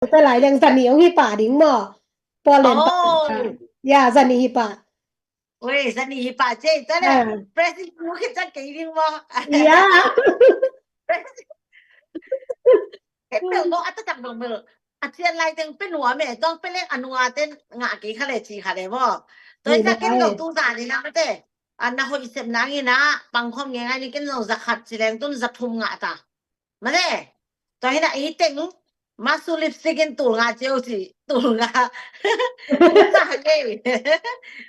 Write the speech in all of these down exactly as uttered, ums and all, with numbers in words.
Tua lai leng zani hong hi pah ding maw? Portland pah. Oh. Ya, zani hi pah. Oi, zani hi pah cia, tua le. Ah. President mu khit ciang kei ding maw? Ya. Ken bel maw, a taktak bang bel. A cian lai teng pe nuam e, tuang pe leng a nunga ten ngah kei kha le ci kha le maw. Tua hi sa ken lo tu zan ni na mate. A na hoih sep nang hi na, pangkhawm ngei ngai ni ken zong za khat ci leng tun za thum ngah ta. Mate, tua hi na ei teng, masu lipstick in tul nga ceu ci, tul nga. Tul nga ngei.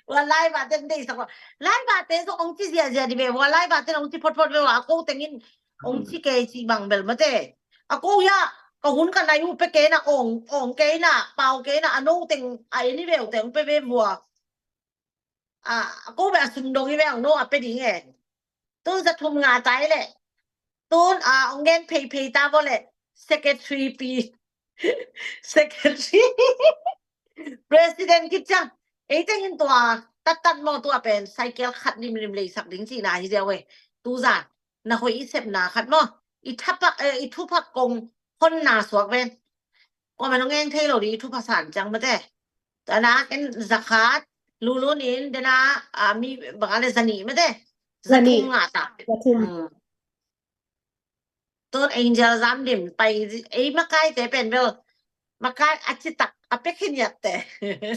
Wa lai ba ten dei sak wa. Lai ba ten zong ong ci zia zia di be, wa lai ba ten ong ci phot phot be wa, a ko teng in ong ci kei ci bang bel mate. A ko ya, ka hun ka nai uh pe kei na ong, ong kei na, pau kei na, a no teng, a ini be uh teng pe be vua. A, a ko be a sum dong hi ve ang no a pe ding e. Tun za thum nga tai le. Tun a ong gen phei phei ta vo le. Secretary pi. Secretary. President kit ciang. Ei teng in tua tat tat maw tua pen cycle khat lim lim lei sak ding ci na hi ziau e. Tu za. Na hoih i sepna khat maw. I thapak, eh, i thupak kong hon na suak ven. Kua man ong eng thei lo di i thupak san ciang mate. Tua na ken za khat, lulun in, dena, a, mi bang a le zani mate. Zani. Za thum nga ta. Za thum. Hmm. Tun Angel Zam Dim pai, ei makaite pen bel. Makai a citak, a pek hin yat te.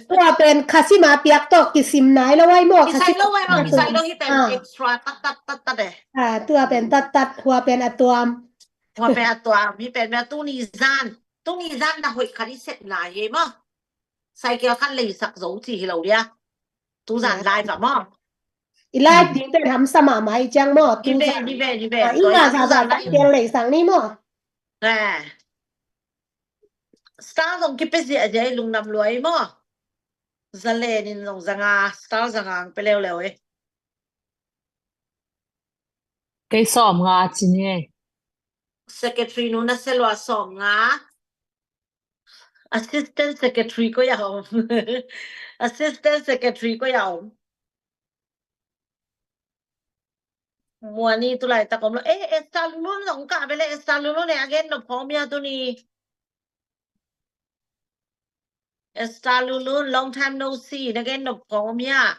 Tua pen khasima piak to, kisim nai lo wai mo, kisai lo wai mo, kisai lo hi pen extra, tat, tat, tat, tat e. Ah, tua pen tat, tat, hua pen a tuam. Hua pen a tuam, hi pen bel tuni zan. Tuni zan na hoih khat i sepna hi maw. Cycle khat lei sak zo ci hi lo dia. Tu zan live a maw. I live ding pen hamsa mahmah i ciang maw. Ni ve, ni ve, ni ve. Ah, i nga za za cycle lei sak ni maw. Eh. Star zong kipe zia zia i lungdam lua i maw. Za le nin zong za nga, star za nga ang pe leu leu e. Kei sawm nga ci ni e. Secretary nu na se lua sawm nga. Assistant Secretary ko ya om. Assistant Secretary ko ya om. Muani tu lai tak om lo. Eh, Esther Lulun zong ka bele Esther Lulun e a gen nop khawm ya tuni. Esther Lulun, long time no see, na gen nop khawm ya.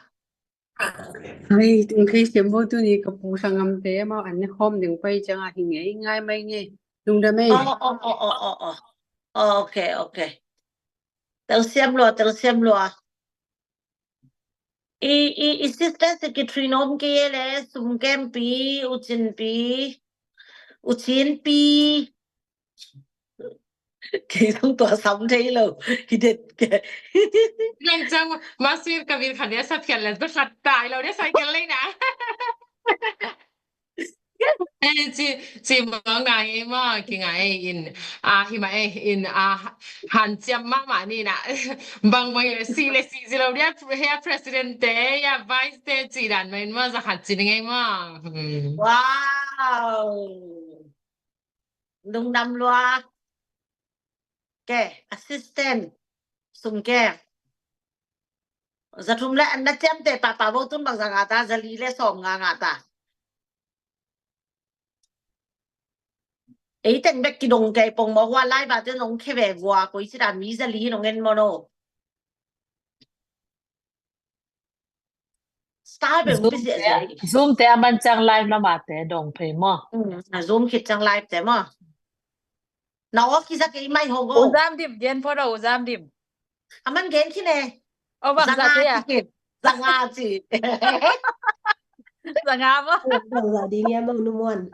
Ai, tung kei siam bo tuni ka pu sangam te mau an ne khawm ding pai ciang a hi ngei ngai mai ngei. Lungdam ei. Oh, oh, oh, oh, oh, oh. Oh, okay, okay. Tel siam lua, tel siam lua. I, i, i sister secretary nom kei le, sum kem pi, u cin pi, u cin pi. Kei zong tua sam thei lo. Hi det ke. Nang cang, masir ka bil khat dia sa phial le, tu khat tai lo dia sa phial le na. Eh, ci, ci mawng na hi maw, ki ngai in, a, hi ma eh, in, a, han ciam mahmah ni na. Bang bang le, si le si zi lo dia, hea president te, ya vice te, ci dan ma in maw, za khat ci ni ngai maw. Hmm. Wow. Lungdam lua. Ke, assistant. Sum ke. Za thum le an na ciam te papa vo tun bang za nga ta, za li le sawm nga nga ta. Ei teng bek kidong kei pong maw hua lai ba te nong khe ve vua, koi ci dan mi za li nong en maw no. Star bel Zoom pi zia te, zia. Zoom te a man ciang live mama te dong phei maw. Mm, a Zoom khit ciang live te maw. Na off kisa kei mai ho go. U Zam Dim, gen pho do U Zam Dim. A man gen khin e. O bang za te a. Za nga ci. Za nga maw. Bang za ding ya maw nu muan.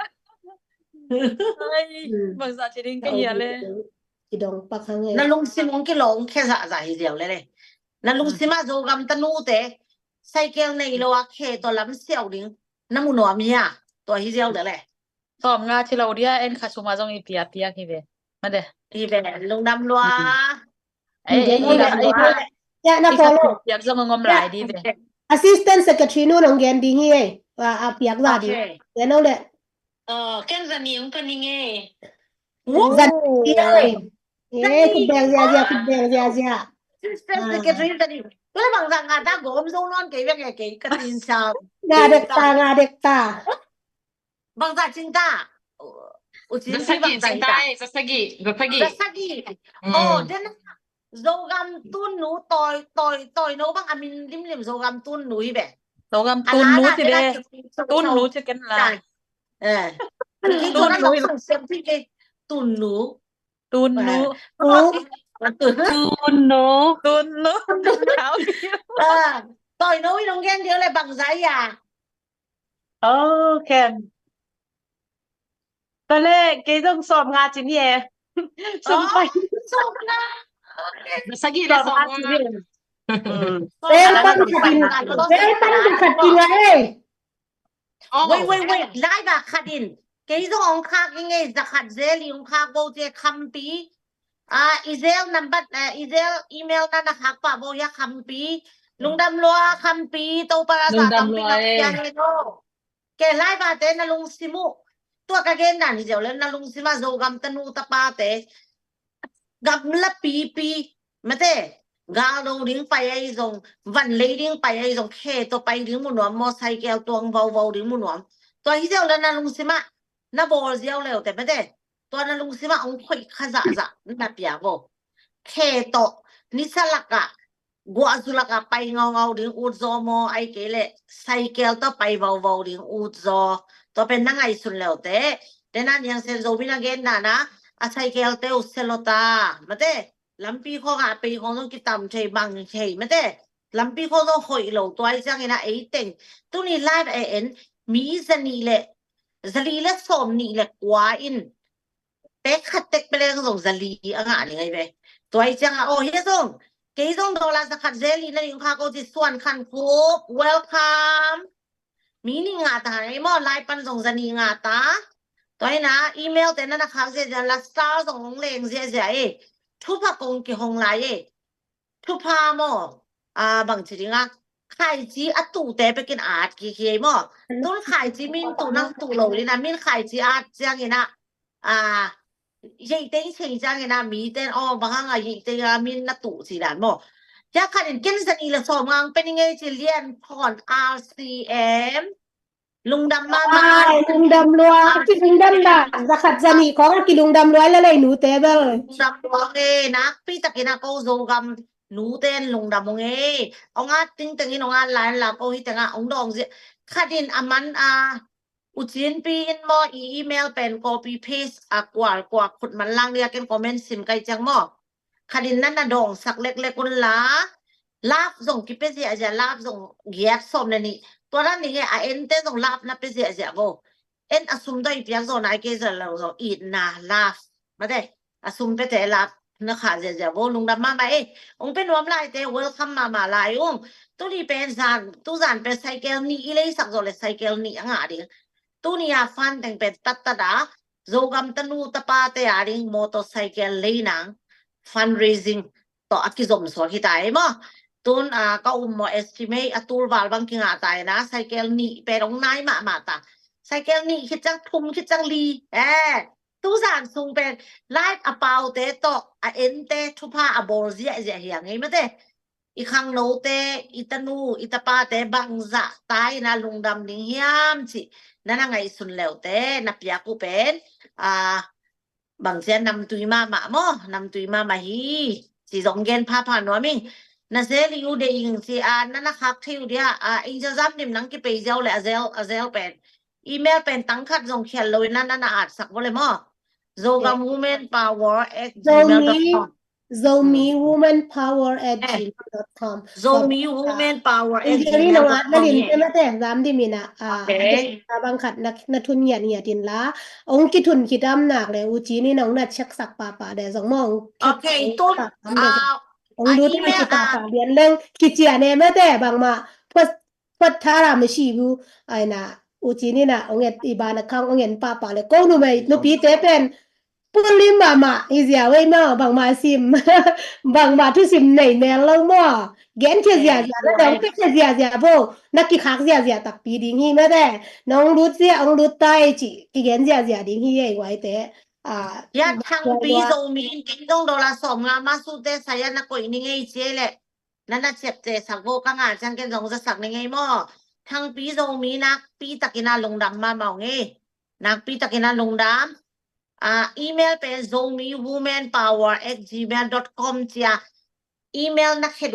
Ai, bang za ci ding kei ya le. Kidong pak hang e. Na lungsim ong kilong khe za za hi ziau le le. Na lungsim a Zogam tanu te. Cycle nei lo a khe to lam siau ding. Na mu nuam hi a. Tua hi ziau le le. Sawm nga ci lo dia en kha suma zong i pia pia hi ve. Ma de. Hi ve, lungdam lua. Ai, ai, ai, ai. Ya, na follow. Piak zong ngom lai di ve. Assistant Secretary nu nong gen ding hi e. A, a piak za di. Okay. Gen lo le. Oh, ken za ni ung ka ni nge. Za ni nge. Eh, kut beng zia zia, kut beng zia zia. Assistant Secretary za ni. Tu le bang za nga ta gom zong non kei beng e kei ka tin sa. Nga dek ta, nga dek ta. Bang za cing ta. U Cin Pi bang zai ta. Zasagi, zasagi. Zasagi. Oh, den Zogam Tunnu, Tawi, Tawi, Tawino bang a min limlim Zogam Tunnu hi ve. Zogam Tunnu ci ve. Tunnu ci ken la. Eh. Tunnu hi. Tunnu. Tunnu. Tunnu. Tunnu. Tawino i nong gen ding le bang zai a. Oh, ken. Tale, kei zong sawm nga ci ni e. Sum pai. Sawm nga. Sagih le sawm nga. Vel pan khat in, vel pan khat in nga e. Wait, wait, wait. Lai ba khat in. Kei zong ong khak ing e, za khat zel i ong khak bo ci e, Khampi. Ah, i zel nambat, i zel email na na khak pa bo hia, Khampi. Lungdam lua, Khampi, Topa na sa tampi na pia he no. Ke lai bate na lungsim uh. Tua ka gen dan hi ziau le na lungsim ah Zogam tanu tapate gamla pipi mate, gal do ding pai ahi zong, van lei ding pai ahi zong, khe tawh pai ding mu nuam maw, cycle tuang vauvau ding mu nuam. Tua hi ziau le na lungsim ah na bawl ziau leute mate, tua na lungsim ah ong khoih kha zahzah na pia vo. Khe tawh nisa lakah guahzu lakah pai ngaungau ding ut zaw maw, ai kei leh cycle tawh pai vauvau ding ut zaw. Tua pen na ngaihsun leute. Tena Niang Sen Zo mi na gen dana a cycle te uh sia lota mate, lampi khawngah a pei khawng zong kitam thei bang thei mate, lampi khawng zong hoih lo. Tua hi ciangin a ei teng tuni live a en mi za nih le za li le sawm nih le kua in tek khat tek peleng zong za li a ngah ning ahi ve. Tua hi cianga aw hia zong kei zong dollar za khat zel li na ding kha ko ci Suan Khan Khup, welcome. Mi nih ngah ta hang ei maw, lai pan zong za nih ngah ta. Tua hi na email te na na khak ziazia la star zong hong leng ziazia e. Thupha kong kihong lai e. Thupha maw, a bang ci ding a, khaici a tuhte pekin at kik hi ei maw. Tun khaici min tuh nang tuh lo dina, min khaici at ciangina a yeite i cei ciangina miten aw bang hanga yeite a min na tuh ci dan maw. Cia khatin ken za nih le sawm ngang pen i ngei ci Lian Thawn R C M. Lungdam mahmah. Ai, lungdam lua. Ki lungdam da. Za khat za nih khawng ki lungdam lua la lei nute bel. Lungdam lua e, nakpi takin a ko Zogam nuten lungdam ung e. Ong at tingtengin ong at lai la ko hi tenga ong dawng zia. Khatin a man a U Cin Pi in maw i email pen copy paste a kual kual khut man lang dia ken comment sim kai ciang maw. Khatin na na dawngsak leklek un la. Love zong kipia ziahziah, love zong giat sawm le nih. Tua dan ning e a ente zong love na pia ziahziah vo. En a sum doi piak zaw nai kei zaw lo zong itna love. Mate a sum piate love na khah ziahziah vo, lungdam mahmah e. Ong pia nuam laite welcome mahmah lai ung. Tuni pen zan, tu zan pen cycle nih i leisak zaw le cycle nih a ngah ding. Tuni a fan teng pen tattat a Zogam tanu tapate a ding motorcycle lei nang fundraising tawh a kizom suak hi ta ei maw. Tun a ka um maw estimate a tul val bang kingah ta ina cycle nih pen ong nai mahmah ta. Cycle nih khit ciang thum khit ciang li e. Tuzan sung pen live a paute tawh a ente thupha a bawl ziahziah hi a ngei mate. I khangnote, i tanu, i tapate bangzah ta ina lungdam ding hiam cih na na ngaihsun leute na piak uh pen a bangcia namtui mahmah maw, namtui mahmah hi. Ci zong gen phapha nuam ing. Na zel i u de ing ci a na na khak thei uh dia a ing cia zam dim nang kipei ziau le a zel, a zel pen email pen tang khat zong khial lo ina na na atsak vo le maw. Zogam Women Power at gmail dot com. Zomi Women Power at gmail dot com. Zomi Women Power at gmail dot com. Ing cia ri nong at na lin te mate zam dim ina a bang khat na thun ngiat ngiat in la ong kithun khidam nak le u ci ni nong na check sak papa de zong maw ong. Okay, tun ong lut na ci papa lian leng kicia ne mate bangmah phot phot thara me si bu aina u ci ni na ong et i bana khang ong en papa le ko numei nupite pen pulim mahmah hi zia wei maw bangmah sim bangmah thusim nei nel lo maw. Gen khia ziazia na dong khia ziazia bo na kikhak ziazia takpi ding hi mate. Nong lut zia ong lut tai ci kigen ziazia ding hi ei waite. A ya Thangpi Zomi in kei zong dollar sawm nga ma sute saya na koih ni ngei cie le na na ciapce sak vo ka ngah ciang ken zong za sak ni ngei maw. Thangpi Zomi nakpi takin a lungdam mahmah ung e. Nakpi takin a lungdam. Email pen zomi woman power at gmail dot com cia email na khet